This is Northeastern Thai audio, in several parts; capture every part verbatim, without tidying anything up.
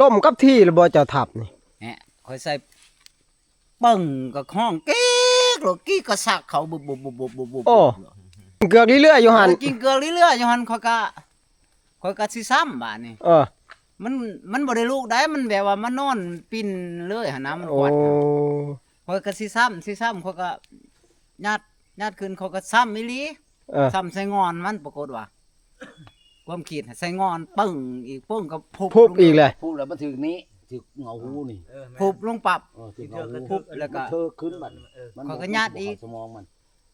ล้มกับที่หรือบ่เจ้าทับนี่ แหะ ข่อยใส่ปึ้งก็ฮ้องเก๊กโลด กี้กระซักเขาบุบบุบบุบบุบบุบบุบ โอ้ กินเกือกเรื่อยๆอยู่หั่น เออ กินเกือกเรื่อยๆอยู่หั่น ข่อยก็ ข่อยก็สิซ้ำบาดนี้ เออ มัน มันบ่ได้ลุกได้ มันแบบว่ามานอนปิ้นเลยหั่นนะ มัน โอ้ ควัด ข่อยก็สิซ้ำ สิซ้ำ ข่อยก็ยัด ยัดขึ้น ข่อยก็ซ้ำอีหลี เออ ซ้ำใส่งอนมัน ปรากฏว่า ความคิดใส่งอนปึ้งอีก ปึ้งก็พุบ พุบลง อีกแหละ พุบแล้วมันถืกนี้ ถืกเหงาหูนี่ เออ แม่น พุบลงปั๊บ เออ ถืกเหงาหู พุบแล้วก็ มันเทิกขึ้นบัดนี้ เออ มัน ข้อยก็ยัดอีก เข้าสมองมัน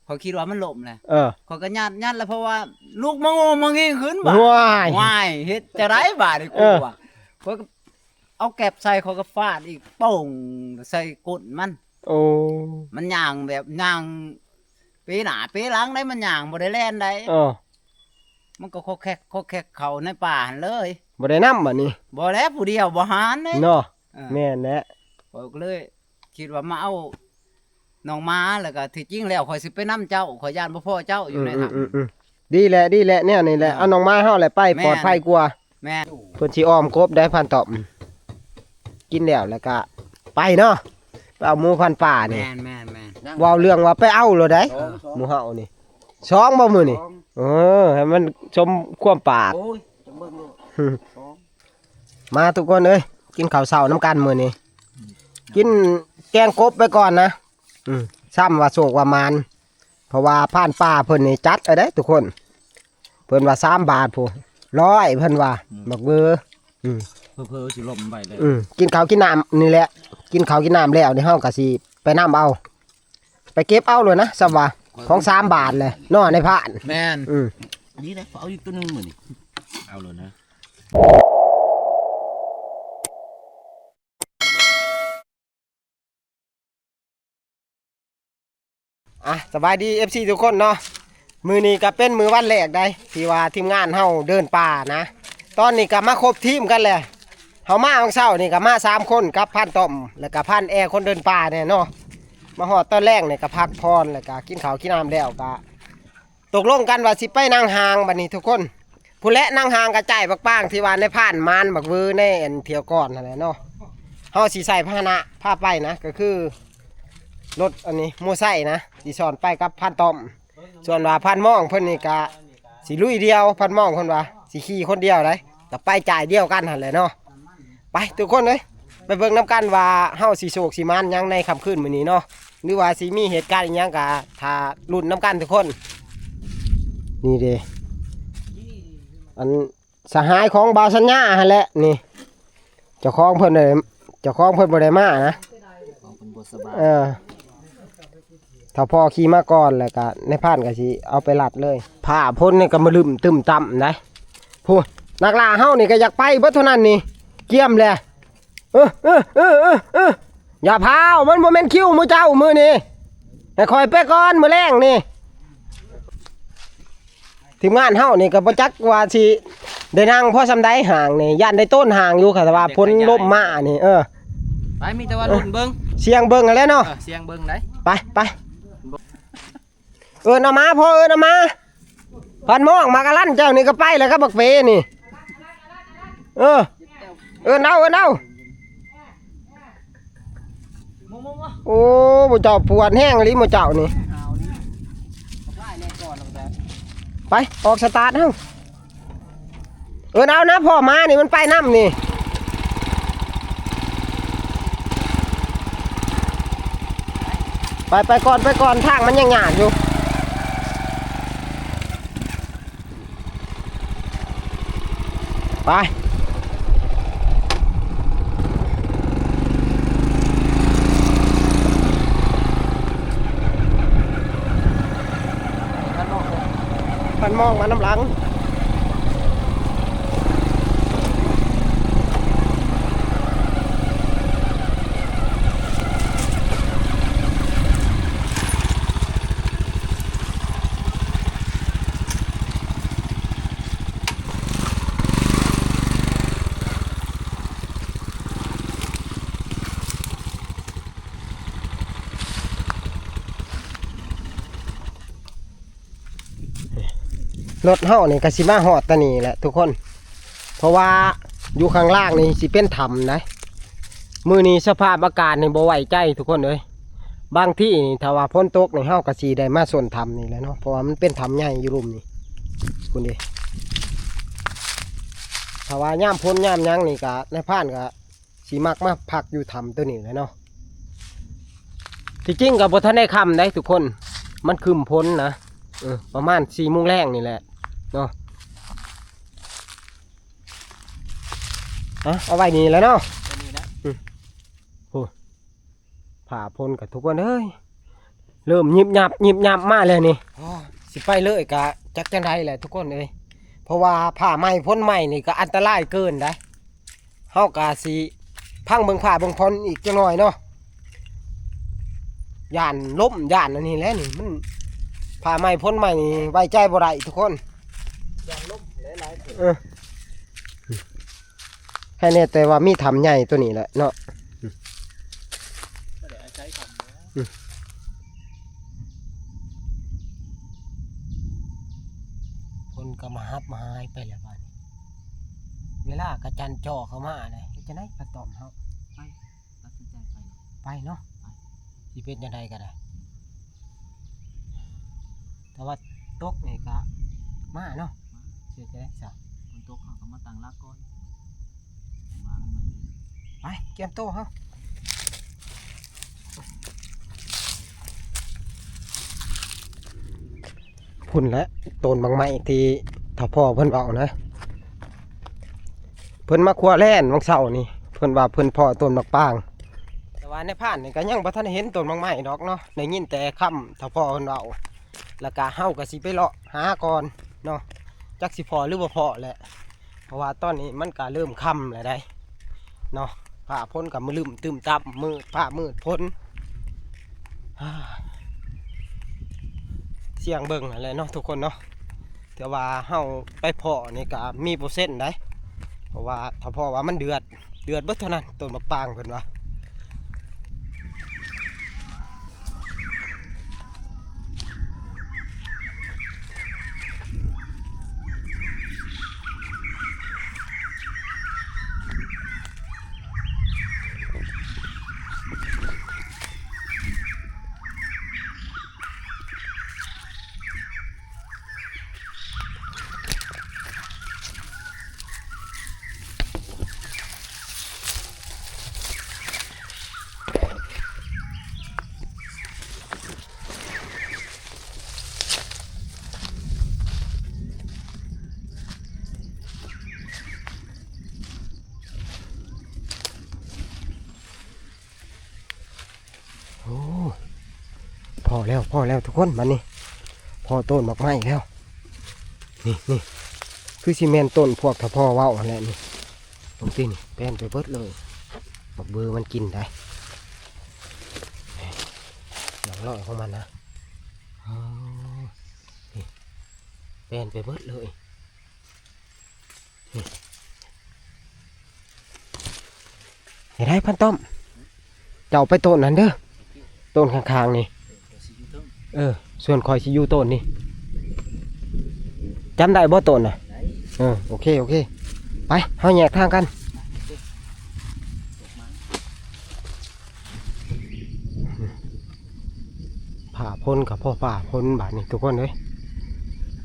ข้อยคิดว่ามันล้มแหละ เออ ข้อยก็ยัด ยัดแล้ว เพราะว่าลุกมาโงมางิงขึ้นบาด ว้าย ว้าย เฮ็ดจะได้บาดนี่ เออ กูว่า ข้อยก็เอาแก็บใส่ ข้อยก็ฟาดอีก โป้ง ใส่ก้นมัน โอ้ มันย่างแบบย่างเป๋หน้าเป๋หลังได้ มันย่างบ่ได้แล่นได้ เออ มันก็คอกแคกคอกแคกเข้าในป่าหั่นเลย บ่ได้นำบัดนี้ บ่แล้ว ผู้เดียวบ่หานเด้ เนาะ เออ แม่นแหละ ข้อยก็เลยคิดว่ามาเอาน้องหมา แล้วก็ที่จริงแล้วข้อยสิไปนำเจ้า ข้อยย้านบ่พ้อเจ้าอยู่ในถ้ำ อืม อืม อืม ดีแหละ ดีแหละ แนวนี้แหละ เออ เอาน้องหมาเฮาแหละไป แม่น ปลอดภัยกว่า แม่น เพิ่นสิอ้อมกบได้ พันต่อม กินแล้ว แล้วก็ไปเนาะ ไปเอาหมูพันป่านี่ แม่น แม่น แม่น เว้าเรื่องว่าไปเอาโลดได้ สอง สอง หมู่เฮานี่ สองบ่มื้อนี่ สอง เออ ให้มันสมความปาก โอ้ย จะเบิ่งโลด สอง มาทุกคนเอ้ย กินข้าวเช้านำกันมื้อนี้ กินแกงกบไปก่อนนะ อืม ซ้ำว่าโชคว่าหมาน เพราะว่าพรานป่าเพิ่นนี่จัดเอาเด้ทุกคน เพิ่นว่าสามบาทพุ้น ร้อย เพิ่นว่า อืม บักเบอ อืม เผลอๆสิล้มไปเลย อืม กินข้าวกินน้ำนี่แหละ กินข้าวกินน้ำแล้วนี่เฮาก็สิไปนำเอา ไปเก็บเอาโลดนะ ซ้ำว่า ของสามบาทเลยเนาะ นายพราน แม่น อืม นี่นะ เอาอีกตัวหนึ่งมื้อนี้ เอาโลดนะ อ่ะ สบายดี เอฟซี ทุกคนเนาะ มื้อนี้ก็เป็นมื้อวันแรกได้ ที่ว่าทีมงานเฮาเดินป่านะ ตอนนี้ก็มาครบทีมกันแล้ว เฮามามื้อเช้านี่ก็มาสามคนกับพรานต่อม แล้วก็พรานแอคนเดินป่าเนี่ยเนาะ มาฮอดตอนแลงนี่ก็พักผ่อน แล้วก็กินข้าวกินน้ำแล้วก็ ตกลงกันว่าสิไปนั่งห่างบัดนี้ทุกคน ผู้และนั่งห่างกระจายบักปางที่ว่านายพรานหมานบักเวอในอันเที่ยวก่อนหั่นแหละเนาะ เฮาสิใช้พาหนะพาไปนะ ก็คือรถอันนี้มอไซค์นะ สิซ้อนไปกับพรานต่อม ส่วนว่าพรานมองเพิ่นนี่ก็สิลุยเดียว พรานมองเพิ่นว่าสิขี่คนเดียวได้ ก็ไปจ่ายเดียวกันหั่นแหละเนาะ ไปทุกคนเอ้ย ไปเบิ่งนำกันว่าเฮาสิโชคสิหมานหยังในค่ำคืนมื้อนี้เนาะ หรือว่าสิมีเหตุการณ์อิหยังก็ถ้าลุ้นนำกันทุกคน นี่เด้ อันสหายของบ่าวสัญญาหั่นแหละนี่ เจ้าของเพิ่นเลย เจ้าของเพิ่นบ่ได้มานะ ของเพิ่นบ่สบาย เออ ถ้าพ่อขี่มาก่อนแล้วก็นายพรานก็สิเอาไปลัดเลย ผ้าพ่นนี่ก็มาลึมตึมต่ำได้ พู้น นักล่าเฮานี่ก็อยากไปเบิดเท่านั้นนี่ เกียมแหละ เออ เออ เออ เออ เออ อย่าพาว มันบ่แม่นคิวมื้อเจ้ามื้อนี้ ให้ข้อยไปก่อนมื้อแลงนี่ ทีมงานเฮานี่ก็บ่จักว่าสิได้นั่งพอส่ำใดห่างนี่ ย่านได้ต้นห่างอยู่ค่ะ แต่ว่าพ้นลมมานี่ เออ ไป มีแต่ว่าลุ้นเบิ่ง เสี่ยงเบิ่งหั้นแหละเนาะ เออ เสี่ยงเบิ่งได้ ไป ไป เอิ้นเอามา พ่อเอิ้นเอามา พรานมอง มากะลั่นเจ้านี่ก็ไปแล้วครับบักเปนี่ เออ เอิ้นเอา เอิ้นเอา โอ้ หมู่เจ้าปวดแฮงอีหลีหมู่เจ้านี่ ไป ออกสตาร์ทเฮา เอิ้นเอานะ พ่อมานี่มันไปนำนี่ ไป ไปก่อน ไปก่อน ทางมันยังยากอยู่ ไป พรานมองมานำหลัง รถเฮานี่ก็สิมาฮอดตอนนี้แหละทุกคน เพราะว่า อยู่ข้างล่างนี่สิเป็นถ้ำนะ มื้อนี้สภาพอากาศนี่บ่ไว้ใจทุกคนเอ้ย บางทีนี่ถ้าว่าฝนตกนี่เฮาก็สิได้มาส้นถ้ำนี่แหละเนาะ เพราะว่ามันเป็นถ้ำใหญ่อยู่ลุ่มนี่ คุณดิ ถ้าว่ายามฝนยามหยังนี่ก็นายพรานก็สิมักมาพักอยู่ถ้ำตัวนี้แหละเนาะ ที่จริงก็บ่ทันได้ค่ำได้ทุกคน มันครึ้มฝนนะ เออ ประมาณสี่โมงแลงนี่แหละเนาะ อ่ะ เอาไว้นี่แหละเนาะ ตัวนี้นะ อืม โอ้ ผ้าพ่นกับทุกคนเอ้ย เริ่มยิบยับยิบยับมาแล้วนี่ อ๋อ สิไปเลยกะจักจังใดแหละทุกคนเอ้ย เพราะว่าผ้าใหม่พ่นใหม่นี่ก็อันตรายเกินได้ เฮากะสิพังเบิ่งผ้าเบิ่งพ่นอีกจักหน่อยเนาะ ย่านล้มย่านอันนี้แหละนี่ มันผ้าใหม่พ่นใหม่นี่ไว้ใจบ่ได้ทุกคน ย่านล้มหลายๆเทื่อ เออ แค่นี้แต่ว่ามีถ้ำใหญ่ตัวนี้แหละเนาะ ก็ได้อาศัยถ้ำนะ อืม คนก็มาฮับมาหายไปแล้วบัดนี้ เวลากะจันจ่อเข้ามาเลย จะได้กระต่อมเฮา ไป ตัดสินใจไป ไปเนาะ ไป สิเป็นจังใดก็ได้ แต่ว่าตกนี่ก็มาเนาะ เชื่อจะได้ซะ ฝนตกเขาก็มาตั้งหลักก่อน มากันใหม่ ไป เตรียมโตเฮา พุ่นแหละ ต้นบักไม้ที่ถ้าพ่อเพิ่นเว้านะ เพิ่นมาครัวแล่นวังเสาร์นี่ เพิ่นว่าเพิ่นพ้อต้นบักปาง แต่ว่านายพรานนี่ก็ยังบ่ทันเห็นต้นบักไม้ดอกเนาะ ได้ยินแต่คำถ้าพ่อเพิ่นเว้า แล้วก็เฮาก็สิไปเลาะหาก่อนเนาะ จักสิพ้อหรือบ่พ้อแหละ เพราะว่าตอนนี้มันก็เริ่มค่ำแล้วได้เนาะ ฟ้าฝนก็มืดตึมตั้ม มืดฟ้ามืดฝน เสี่ยงเบิ่งนั่นแหละเนาะทุกคนเนาะ แต่ว่าเฮาไปพ้อนี่ก็มีเปอร์เซ็นต์ได้ เพราะว่าถ้าพ้อว่ามันเดือด เดือดเบิดเท่านั้น ต้นบักปางเพิ่นว่า โอ้ พ้อแล้ว พ้อแล้วทุกคน บัดนี้ พ้อต้นบักไม้แล้ว นี่ นี่ คือสิแม่นต้นพวกถ้าพ่อเว้าหั่นแหละนี่ ตรงที่นี่ แป้นไปเบิดเลย บักเบอร์มันกินได้ หลังลอยของมันนะ อ๋อ นี่ แป้นไปเบิดเลย เห็นได้พันต้อม เจ้าไปต้นนั้นเด้อ ต้นข้างๆนี่ เออ ส่วนข่อยสิอยู่ต้นนี่ จำได้บ่ต้นน่ะ เออ โอเค โอเค ไป เฮาแยกทางกัน ฟ้าฝนก็พ้อฟ้าฝนบาดนี้ทุกคนเอ้ย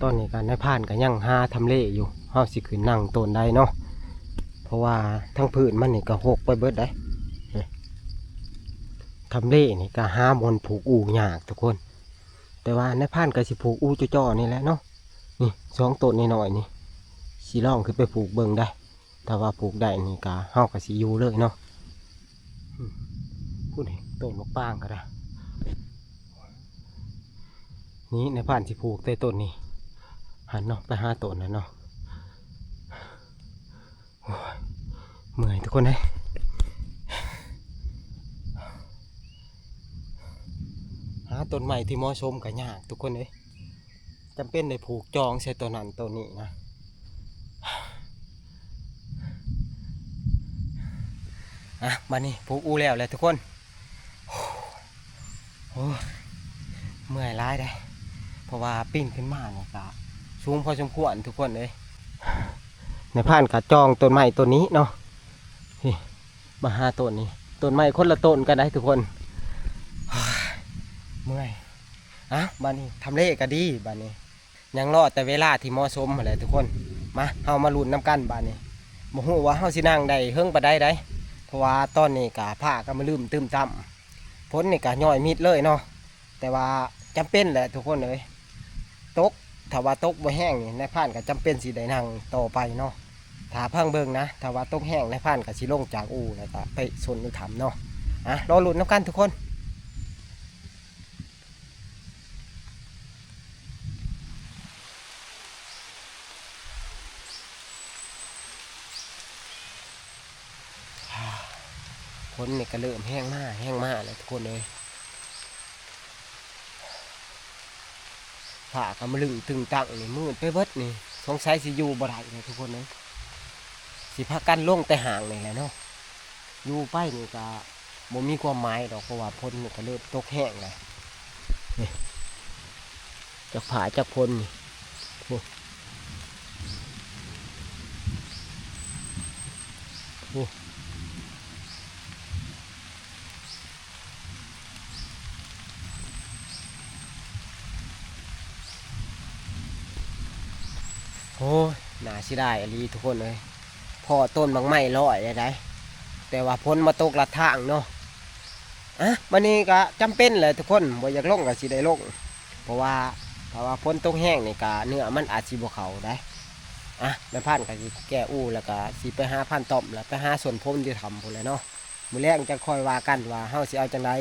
ตอนนี้ก็นายพรานก็ยังหาทำเลอยู่ เฮาสิขึ้นนั่งต้นใดเนาะ เพราะว่าทั้งพื้นมันนี่ก็หกไปเบิดได้ ทำเลนี่ก็หาบ่อนผูกอู่ยากทุกคน แต่ว่านายพรานก็สิผูกอู่จ่อๆนี่แหละเนาะ นี่สองต้นน้อยๆนี่ สิลองขึ้นไปผูกเบิ่งได้ ถ้าว่าผูกได้นี่ก็เฮาก็สิอยู่เลยเนาะ อืม พูดเห็นต้นมะปรางก็ได้ นี่นายพรานสิผูกแต่ต้นนี้ หันเนาะ ไปหาต้นนั้นเนาะ โอ้ย เมื่อยทุกคนเอ้ย หาต้นไม้ที่เหมาะสมก็ยากทุกคนเอ้ย จำเป็นได้ผูกจองใส่ต้นนั้นต้นนี้นะ อ่ะ บัดนี้ผูกอู่แล้วแหละทุกคน โอ้ย เมื่อยหลายเด้ เพราะว่าปีนขึ้นมาเนี่ยก็สูงพอสมควรทุกคนเอ้ย นายพรานก็จองต้นไม้ต้นนี้เนาะ นี่ มาหาต้นนี้ ต้นไม้คนละต้นกันได้ทุกคน เมื่อย อ่ะ บาดนี้ทำเลก็ดี บาดนี้ ยังรอแต่เวลาที่เหมาะสมหั้นแหละทุกคน มา เฮามาลุ้นนำกันบาดนี้ บ่ฮู้ว่าเฮาสินั่งได้เฮิงปานใดใด เพราะว่าตอนนี้ก็ฟ้าก็มาลึ้มตึ้มตั้ม ฝนนี่ก็ย้อยมิดเลยเนาะ แต่ว่าจำเป็นแหละทุกคนเอ้ย ตก ถ้าว่าตกบ่แฮงนี่ นายพรานก็จำเป็นสิได้นั่งต่อไปเนาะ ถ้าพังเบิ่งนะ ถ้าว่าตกแฮง นายพรานก็สิลงจากอู่แล้วก็ไปซนอยู่ถ้ำเนาะ อ่ะ รอลุ้นนำกันทุกคน ฝนนี่ก็เริ่มแฮงมา แฮงมาแล้วทุกคนเอ้ย ฟ้าก็มาลึ้มตึงตังนี่ มืดไปเบิดนี่ สงสัยสิอยู่บ่ได้เลยทุกคนเอ้ย สิพากันลงแต่ห้างนี่แหละเนาะ อยู่ไปนี่ก็บ่มีความหมายดอก เพราะว่าฝนนี่ก็เริ่มตกแฮงแล้ว นี่ จักฟ้าจักฝนนี่ โอ้ โอ้ โอ้ย น่าเสียดายอีหลีทุกคนเอ้ย พ้อต้นบักไม้ลอยได้ แต่ว่าฝนมาตกลัดทางเนาะ อ่ะ บัดนี้ก็จำเป็นแหละทุกคน บ่อยากลงก็สิได้ลง เพราะว่าถ้าว่าฝนตกแฮงนี่ก็เนื้อมันอาจสิบ่เข้าได้ อ่ะ นายพรานก็สิแก้อู่ แล้วก็สิไปหาพรานต้อม แล้วไปหาสวนผมอยู่ถ้ำพู้นแหละเนาะ มื้อแลงจั่งค่อยว่ากันว่าเฮาสิเอาจั่งใด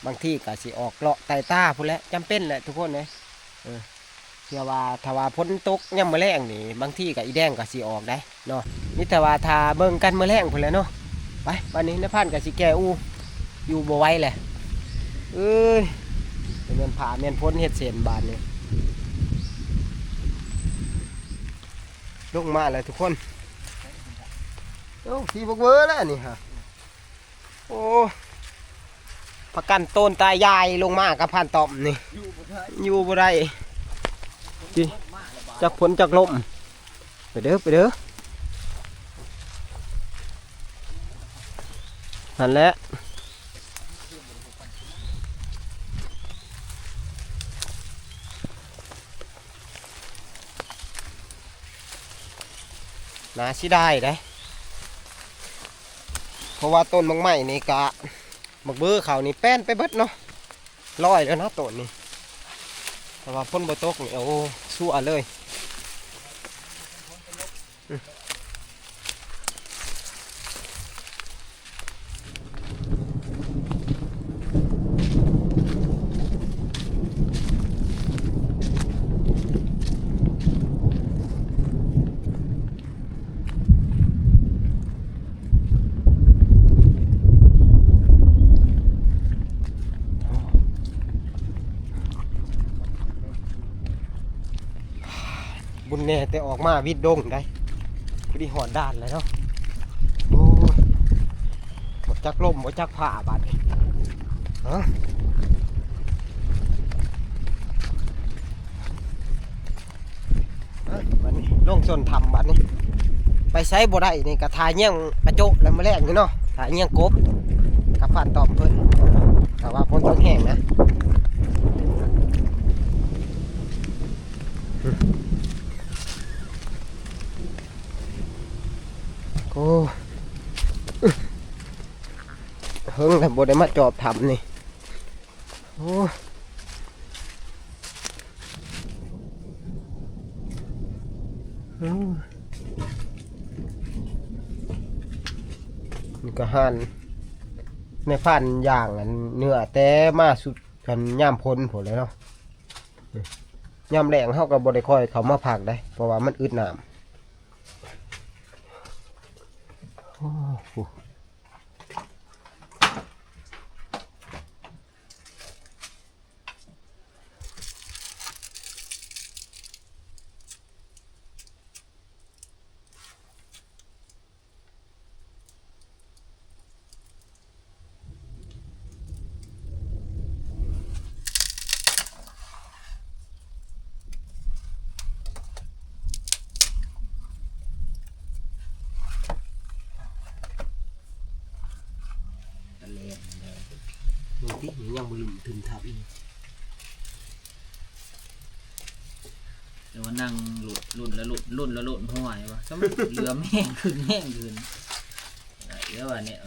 บางทีก็สิออกเลาะไต่ตาพู้นแหละ จำเป็นแหละทุกคนเอ้ย เออ เชื่อว่าถ้าว่าฝนตกยามมื้อแลงนี่ บางทีก็อีแดงก็สิออกได้เนาะ มีแต่ว่าถ้าเบิ่งกันมื้อแลงพู้นแหละเนาะ ไป บัดนี้นายพรานก็สิแก้อู่ อยู่บ่ไหวแหละ เอ้ย แม่นฟ้าแม่นฝนเฮ็ดเส้นบาดนี้ ลงมาแล้วทุกคน โอ้ พี่บักเวอร์แล้วนี่ฮะ โอ้ พากันโตนตายายลงมากับพรานต้อมนี่ อยู่บ่ได้ อยู่บ่ได้ จิ จักฝนจักลม ไปเด้อ ไปเด้อ นั่นแหละ น่าเสียดายเด้ เพราะว่าต้นบักไม้นี่กะ บักเบอร์เขานี่แป้นไปเบิดเนาะ ลอยแล้วนะต้นนี่ แต่ว่าฝนบ่ตกนี่ โอ้ ซั่วเลย บุญแน่แต่ออกมาวิดดงได้ พอดีฮอดด่านแล้วเนาะ โอ้ย บ่จักลม บ่จักฟ้าบาดนี้ ฮะ อ่ะ บัดนี้ลงส้นถ้ำบัดนี้ ไปไสบ่ได้นี่ ก็ถ่าเยี่ยงกระโจะแล้วมื้อแลงนี่เนาะ ถ่าเยี่ยงกบ กับพรานต้อมเพิ่น แต่ว่าฝนตกแฮงนะ โอ้ เฮิงแล้วบ่ได้มาจอบถ้ำนี่ โอ้ อืม มันก็หั่น ในพันอย่างอันเนื้อแต่มาสุดกันยามพ้นผลเลยเนาะ ยามแลงเฮาก็บ่ได้ค่อยเข้ามาพักได้ เพราะว่ามันอึดน้ำ โอ้โห มันติยังบ่ลืมถึงทับอีก แต่ว่านั่งหลุดรุ่นละรุ่นรุ่นละรุ่นห้วยวะ ก็มันเหลือแม่งขึ้นแม่งขึ้น ได้แล้ววะเนี่ย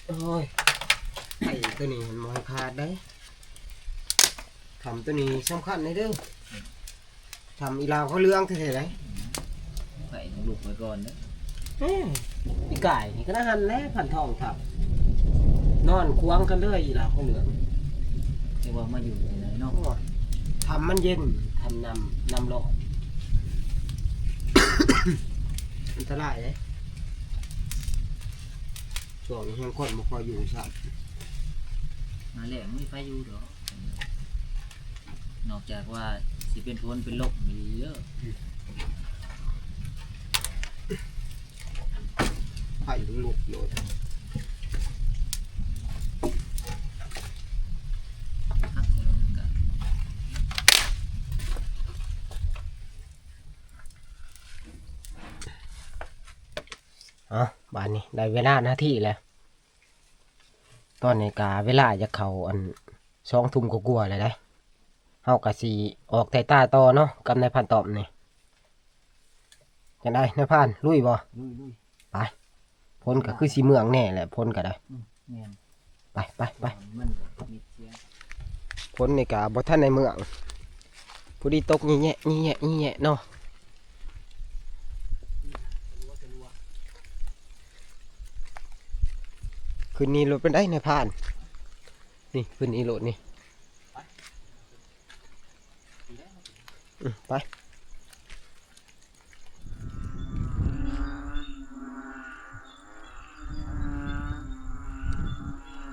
โอ้ย ไอ้ตัวนี้มันบ่ให้ขาดได้ ทำตัวนี้สำคัญเลยเด้อ ทำอีลาวเขาเหลืองแท้ๆเลย ไปลูกไปก่อนเด้อ เอ้ย พี่กายนี่ก็น่าหันแล้วพันทองทับ นอนควงกันเลยอีลาวเขาเหลือง แต่ว่ามาอยู่ที่ไหนเนาะ โอ้ย ทำมันเย็น ทำน้ำ น้ำร้อน อันตรายเลย ช่วงนี้แฮงคนบ่ค่อยอยู่ซ้ำ มาแลงมีไผอยู่ดอก นอกจากว่าสิเป็นฝนเป็นลมอีหลีเด้อ ไผลุกโลด เอา บาดนี้ได้เวลาหน้าที่แล้ว ตอนนี้กะเวลาจะเข้าอัน สองทุ่มกว่าๆแล้วเด้ เฮากะสิออกไถ่ต้าต่อเนาะ กับนายพรานตอมนี่ จั่งใด๋นายพราน ลุยบ่ ลุยๆ ไป ฝนกะคือสิเมืองแน่แหละ ฝนกะได้ อืม แม่น ไป ไป ไป มันก็มิดเสีย ฝนนี่กะบ่ทันได้เมือง พอดีตกแยะๆ แยะๆ แยะๆ เนาะ คืนนี้โลดเป็นได๋นายพราน นี่ คืนนี้โลดนี่ อืม ไป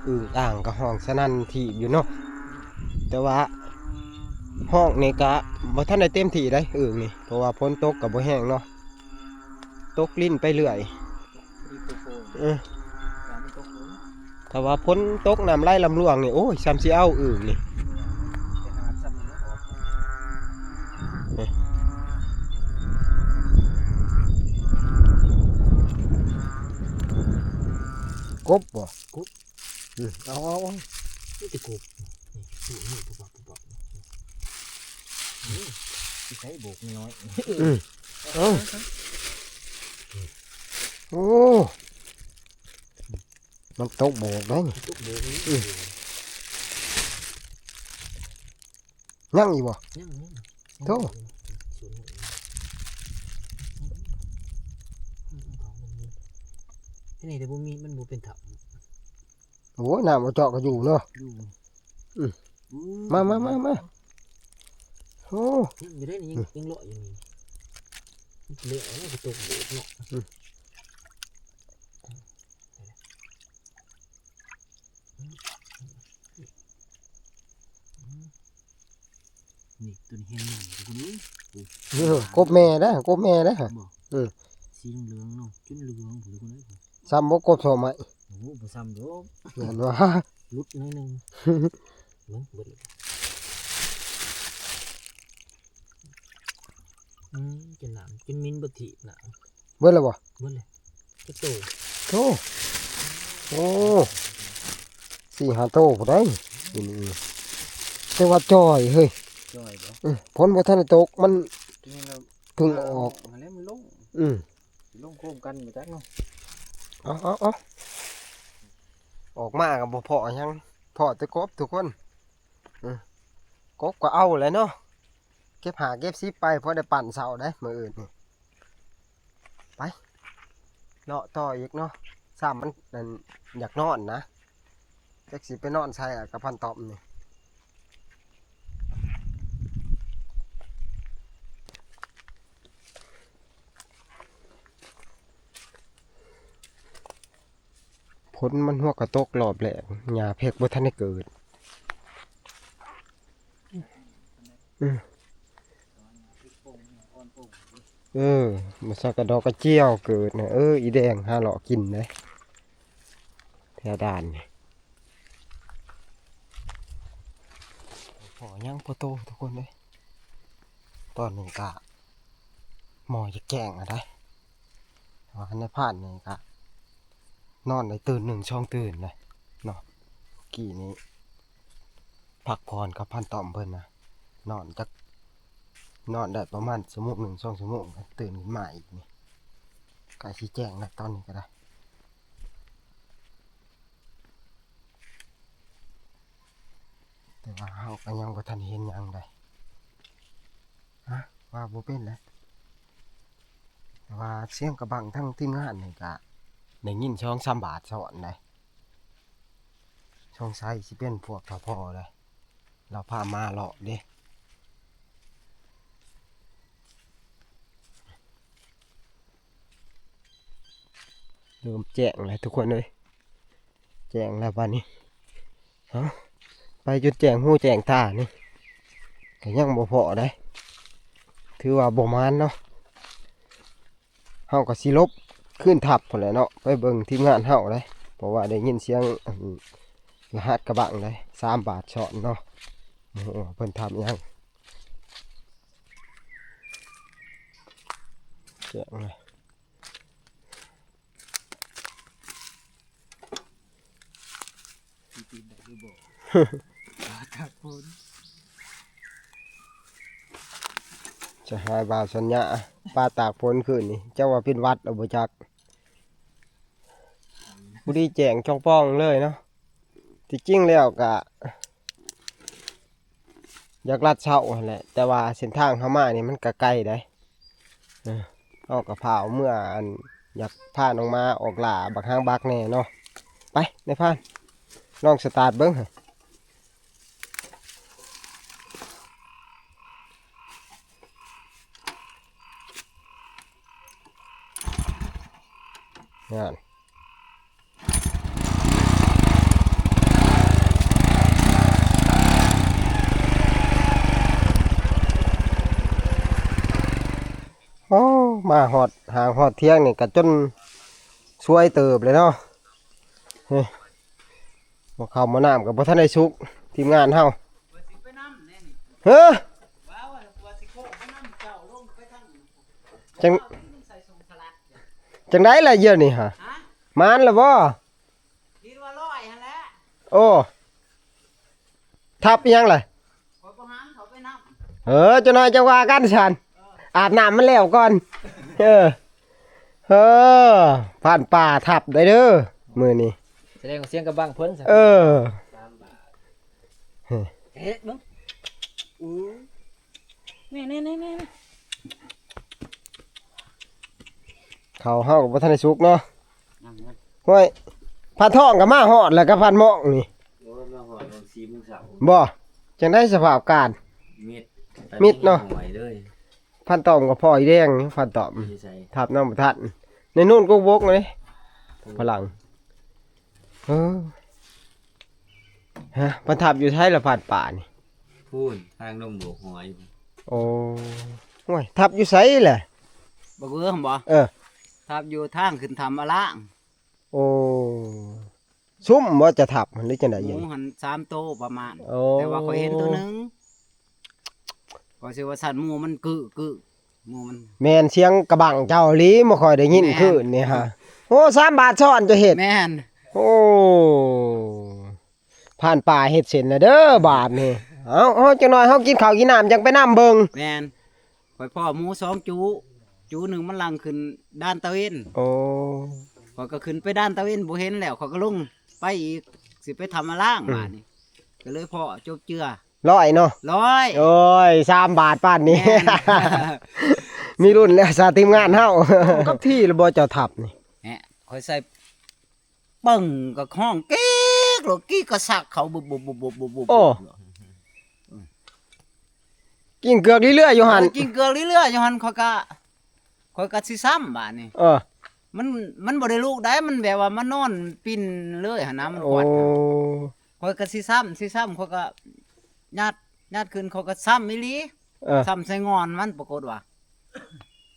อึ่งอ่างก็ฮ้องสนั่นถีบอยู่เนาะ แต่ว่าฮ้องนี่กะบ่ทันได้เต็มที่ได๋อึ่งนี่ เพราะว่าฝนตกก็บ่แห้งเนาะ ตกลิ้นไปเรื่อย เออ ถ้าว่าฝนตกน้ำไหลลำหลวงนี่ โอ้ย ส่ำสิเอาอึ่งนี่ กบบ่ กบ อืม เอา เอา เอา นี่ติกบ นี่ นี่ นี่ ปุ๊บปั๊บ ปุ๊บปั๊บ นี่ นี่ สิใช้โบกน้อย อืม เอา โอ้ มันตกโบกได้นี่ ตกโบกนี่ อืม ยังอีกบ่ ยัง ยัง โธ่ ศูนย์หนึ่ง อืม อืม อืม อืม ที่นี่แต่บ่มี มันบ่เป็นถ้ำ โอ้ย น้ำบ่เจาะก็อยู่เนาะ อยู่ อืม อืม มา มา มา มา โอ้ ยังอยู่ได้นี่ ยัง อืม ยังเลาะอยู่นี่ มันเลาะแล้วมันก็ตกโบกเนาะ อืม นี่ตัวนี้แฮงใหญ่ทุกคนเอ้ย โอ้ เออ กบแม่นะ กบแม่นะ บ่ เออ สีเหลืองเนาะ จนเหลืองพุ้นทุกคนเอ้ย ซ้ำบ่กบโสมัย โอ้โห บ่ซ้ำดอก เห็นว่า หลุดหน่อยหนึ่ง เบิ่ง เบิดเลย อืม กินน้ำ กินมินบ่ถีบน้ำ เบิดแล้วบ่ เบิดเลย จักโต โธ่ โอ้ สี่ห้าโตพุ้นได๋ อืม แต่ว่าจ่อยเฮ้ย จ่อยบ่ อืม ฝนบ่ทันได้ตก มัน นี่เรา เพิ่งออก อันนี้มันลง อืม ลงโคมกันมาจักเนาะ เอา เอา เอา ออกมาก็บ่พ้อหยัง พ้อแต่กบทุกคน อืม กบก็เอาแหละเนาะ เก็บห้าเก็บสิบไป พอได้ปั่นเสาได้มื้ออื่นนี่ ไป เลาะต่ออีกเนาะ ซ้ำมันนั่น อยากนอนนะ จักสิไปนอนใส่อะ กับพันตอมนี่ ฝนมันฮวกกะตกรอบแรก หญ้าแพรกบ่ทันได้เกิด อืม เออ มาสักกะดอกกระเจียวเกิดนะ เออ อีแดงหาเลาะกินเด้ แถวด่านนี่ พ้อยังบ่โตทุกคนเอ้ย ตอนนี้กะ หมอกจะแจ้งแล้วได๋ แต่ว่านายพรานนี่กะ นอนได้ตื่นหนึ่งสองตื่นเลยเนาะ กี้นี้ พักผ่อนกับพันต้อมเพิ่นนะ นอนจัก นอนได้ประมาณชั่วโมงหนึ่งสองชั่วโมง ตื่นขึ้นมาอีกนี่ ใกล้สิแจ้งแล้วตอนนี้ก็ได้ แต่ว่าเฮาก็ยังบ่ทันเห็นหยังใด ฮะ ว่าบ่เป็นแล้ว แต่ว่าเสียงกระบังทั้งทีมงานนี่ก็ได้ยินสองสามบาทซ้อนได้ สงสัยสิเป็นพวกทพ.เลย เราพามาเลาะเด้ เริ่มแจ้งแล้วทุกคนเอ้ย แจ้งแล้วบัดนี้ เอ้า ไปจนแจ้งหูแจ้งตานี่ ก็ยังบ่พ้อได้ ถือว่าบ่หมานเนาะ เฮาก็สิหลบคืนทับพู้นแหละเนาะ ไปเบิ่งทีมงานเฮาเด้ เพราะว่าได้ยินเสียง อัน รหัสกระบังได้ สามบาทซ้อนเนาะ โอ้โห เพิ่นทำหยัง แจ้งเลย สิปีนได้หรือบ่ ตากฝน จะหาบ่าวสัญญา ปลาตากฝนคืนนี้ เจ้าว่าเป็นหวัดเอาบ่จัก บ่ดีแจ้งจ่องป่องเลยเนาะ ที่จริงแล้วก็ อยากลัดเช้าหั้นแหละ แต่ว่าเส้นทางเฮามานี่มันก็ไกลได้ เออ เฮาก็พาเอาเมื่ออัน อยากพาน้องหมาออกล่าบักหางบักแน่เนาะ ไป นายพราน ลองสตาร์ทเบิ่ง นั่น โอ้ มาฮอดหางฮอดเที่ยงนี่ก็จนซวยเติบเลยเนาะ เฮ้ย หม้อข้าวหม้อน้ำก็บ่ทันได้สุก ทีมงานเฮา ว่าสิไปนำแน่นี่ เฮ้อ ว่าว่าว่าสิโค้งไปนำเจ้าลงไปทาง จัง เจ้าลงใส่ส่งสลัด จังได๋ล่ะเดี๋ยวนี้ฮะ ฮะ หมานแล้วบ่ คิดว่าร้อยหั่นแหละ โอ้ ทับอีหยังล่ะ ข้อยบ่หันเขาไปนำ เออ จักหน่อยจังว่ากันซั้น อาบน้ำมันแล้วก่อน เออ เออ พรานป่าทับได้เด้อ มื้อนี้ แสดงว่าเสียงกระบังเพิ่นซะ เออ เอ๊ะ เบิ่ง อู้ นี่ๆๆๆ ข้าวเฮาก็บ่ทันได้สุกเนาะ นั่งนะ ห้วย พรานทองก็มาฮอดแล้วกับพรานหม่องนี่ โอ้ย มาฮอดตอนสี่โมงเช้า บ่ จังได๋สภาพการ มิด มิดเนาะ หวยเลย พรานต้อมก็พ้ออีแดง พรานต้อม อยู่ไส ทับน้องบ่ทัน ในนู่นก็บกเลย พลัง เออ ฮะ เพิ่นทับอยู่ไสล่ะ พรานป่านี่ พู้น ทางดงบวกหอย โอ้ โอ้ย ทับอยู่ไสล่ะ บ่เบิ่งบ่ เออ ทับอยู่ทางขึ้นถ้ำอะล่าง โอ้ ซุ่มบ่จะทับหรือจังใด๋ หมูหันสามโตประมาณ โอ้ แต่ว่าข้อยเห็นตัวหนึ่ง ข้อยสิว่าซั่น หมู่มันกึกึ หมู่มัน แม่นเสียงกระบังเจ้าอีหลี บ่ค่อยได้ยิน แม่น คืนนี่ฮะ โอ้ สามบาทซ้อนจะเฮ็ด แม่น โอ้ พรานป่าเฮ็ดเส้นแล้วเด้อบาดนี่ เอา เอา จักหน่อยเฮากินข้าวกินน้ำจังไปนำเบิ่ง แม่น ข้อยพ้อหมูสองจุ จุหนึ่งมันลังขึ้นด่านตะเวน โอ้ ข้อยก็ขึ้นไปด่านตะเวนบ่เห็นแล้ว ข้อยก็ลงไปอีก สิไปถ้ำอะล่าง อืม บาดนี่ ก็เลยพ้อจบเจือ ร้อยเนาะ ร้อย โอ้ย สามบาทปานนี้ แม่น มีรุ่นแล้วซะทีมงานเฮา กับที่แล้วบ่เจ้าทับนี่ แหม ข้อยใส่ ปึ้งก็ฮ้องกรี๊กโลด กรี๊กก็ซักเขาบุบบุบบุบบุบบุบบุบ โอ้ กิ้งเกือกเรื่อยๆอยู่หั่น เออ กิ้งเกือกเรื่อยๆอยู่หั่น ข้อยก็ ข้อยก็สิซ้ำบาดนี่ เออ มัน มันบ่ได้ลุกได้ มันแบบว่ามานอนปิ้นเลยหั่นนะ มัน โอ้ ขวัด ข้อยก็สิซ้ำ สิซ้ำ ข้อยก็ยัด ยัดขึ้น ข้อยก็ซ้ำอีหลี เออ ซ้ำใส่งอนมัน ปรากฏว่า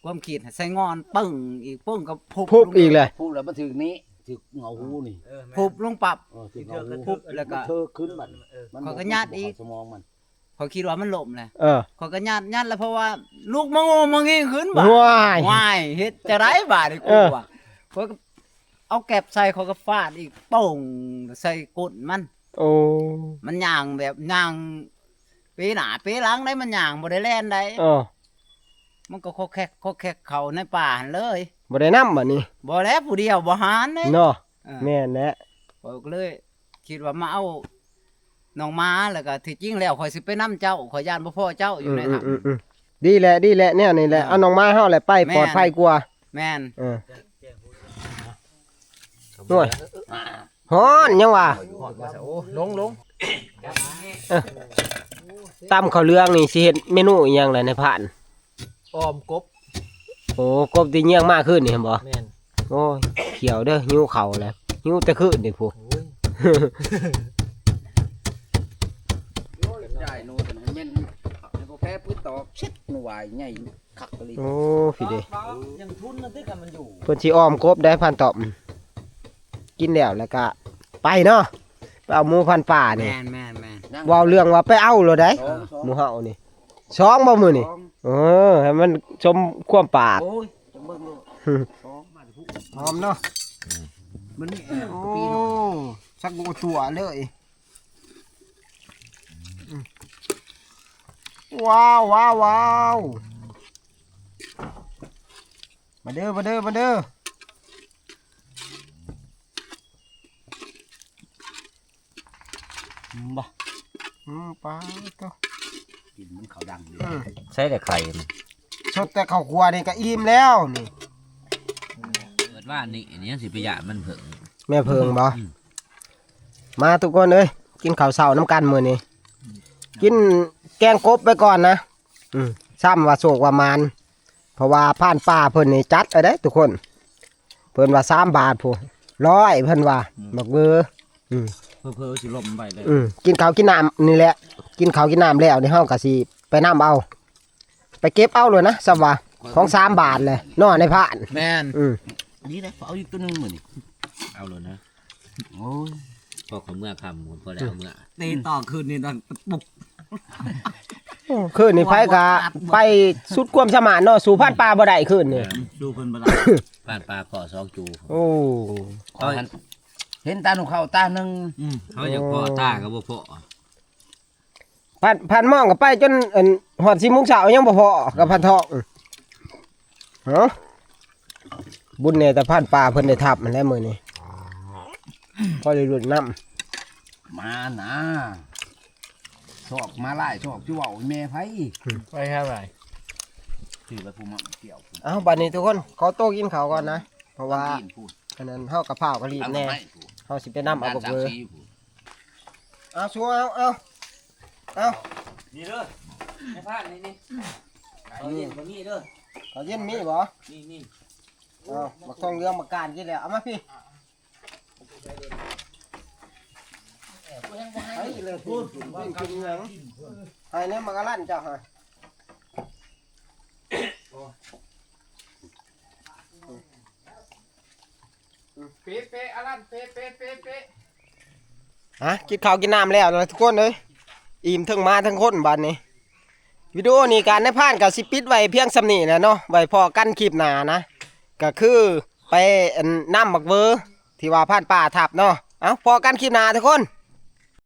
ความคิดใส่งอนปึ้งอีก ปึ้งก็พุบ พุบลง อีกเลย พุบแล้วมันถืกนี้ ถืกเหงาหูนี่ เออ แม่น พุบลงปั๊บ เออ ถืกเหงาหู พุบแล้วก็ มันเทิกขึ้นบัด เออ มัน ข้อยก็ยัดอีก เข้าสมองมัน ข้อยคิดว่ามันล้มแหละ เออ ข้อยก็ยัด ยัดแล้ว เพราะว่าลุกมาโงมางิงขึ้นบาด ว้าย ว้าย เฮ็ดจะได๋บาดนี่ เออ กูว่า ข้อยก็เอาแก็บใส่ ข้อยก็ฟาดอีก โป้ง ใส่ก้นมัน โอ้ มันย่างแบบย่างเป๋หน้าเป๋หลังได้ มันย่างบ่ได้แล่นได้ เออ มันก็คอกแคกคอกแคกเข้าในป่าหั่นเลย บ่ได้นำบัดนี้ บ่แล้วผู้เดียวบ่หานเด้ เนาะ เออ แม่นแหละ ข้อยก็เลยคิดว่ามาเอาน้องหมา แล้วก็ที่จริงแล้วข้อยสิไปนำเจ้า ข้อยย้านบ่พ้อเจ้าอยู่ในถ้ำ อืมๆๆๆ ดีแหละ ดีแหละ แนวนี้แหละ เออ เอาน้องหมาเฮาแหละไป แม่น ปลอดภัยกว่า แม่น เออ โอ้ย ฮ้อนยังวะ โอ้ ลง ลง เออ ตำข้าวเหลืองนี่สิเฮ็ดเมนูอิหยังล่ะนายพราน ออมกบ โอ้ กบที่เยี่ยงมาคืนนี่หั่นบ่ แม่น โอ้ย เขียวเด้อ หิวข้าวแล้ว หิวแต่คืนนี่พุ้น โอ้ย โอ้ย ได้โน่นแม่น ให้บ่แพ้ปื้ดตอก เช็ดหน่วยใหญ่ คักอีหลี โอ้ พี่เด้ ยังทุนนะติ คันมันอยู่ เพิ่นสิออมกบได้พรานตอบ กินแล้ว แล้วก็ไปเนาะ ไปเอาหมูพรานป่านี่ แม่น แม่น แม่น เว้าเรื่องว่าไปเอาโลดได้ สอง สอง หมู่เฮานี่ สองบ่มื้อนี่ สอง เออ ให้มันสมความปาก โอ้ย จังเบิ่งโลด สอง หอมเนาะ มันมีแอบ โอ้ ปีนออก สักบ่ตัวเลย อืม ว้าว ว้าว ว้าว มาเด้อ มาเด้อ มาเด้อ อืม บ่ อืม ปลาตัว กินมันข้าวดังดี อืม ใส่แต่ไข่มัน สดแต่ข้าวคั่วนี่ก็อิ่มแล้วนี่ เปิดว่านี่ อันนี้สิไปย่านมันเผิง แม่เผิงบ่ อืม มาทุกคนเอ้ย กินข้าวเช้านำกันมื้อนี้ กินแกงกบไปก่อนนะ อืม ซ้ำว่าโชคว่าหมาน เพราะว่าพรานป่าเพิ่นนี่จัดเอาเด้ทุกคน เพิ่นว่าสามบาทพุ้น ร้อย เพิ่นว่า อืม บักเบอร์ อืม เผลอๆสิล่มไปเลย อืม กินข้าวกินน้ำนี่แหละ กินข้าวกินน้ำแล้วนี่เฮาก็สิไปนำเอา ไปเก็บเอาเลยนะ ซ้ำว่า ของสามบาทเลยเนาะนายพราน แม่น อืม นี่แหละ เอาอีกตัวหนึ่งมื้อนี่ เอาเลยนะ โอ้ย พอเขาเมื่อค่ำหมด พอแล้วเอาเมื่อ ตีต่อคืนนี่ตอนปลุก โอ้ คืนนี้ไผก็ไปสุดความสามารถเนาะ สู้พรานป่าบ่ได้คืนนี้ แม่น สู้เพิ่นบ่ได้ พรานป่าขอสองจู โอ้ เขาหัน เห็นตาหนูเขาตาหนึ่ง อืม เขาอยากพ้อตาก็บ่พ้อ พราน พรานมองก็ไปจน อัน ฮอดสี่โมงเช้ายังบ่พ้อกับพรานทอง เอ้า บุญแน่แต่พรานป่าเพิ่นได้ทับมันแล้วมื้อนี้ พอได้ลุ้นนำ มานะ ซอกมาไล่ซอกสิเว้าแม่ไผ ไปครับไป ถือไปผู้มาเกี่ยว เอ้า บัดนี้ทุกคน ขอโตกินข้าวก่อนนะ เพราะว่า อันนั้นเฮากะพร้าวกะรีบแน่ เฮาสิไปนำเอาบักเบอร์ เอา สู้ เอา เอา เอา นี่เด้อ นายพราน นี่ นี่ ข้าวเย็นบ่มีเด้อ ข้าวเย็นมีบ่ นี่ นี่ เอา บักทองเหลือง บักการกินแล้ว เอามาพี่ ไอ้เลย กิน กิน กินหยัง ให้แน่ บักกะลั่นเจ้าฮะ เป๊ะเป๊ะ อารัน เป๊ะเป๊ะเป๊ะเป๊ะ ฮะ กินข้าวกินน้ำแล้วนะทุกคนเอ้ย อิ่มทั้งหมาทั้งคนบัดนี้ วิดีโอนี้การนายพรานก็สิปิดไว้เพียงส่ำนี้แหละเนาะ ไว้พ้อกันคลิปหน้านะ ก็คือไปอันนำบักเบอร์ที่ว่าพรานป่าทับเนาะ เอ้า พ้อกันคลิปหน้าทุกคน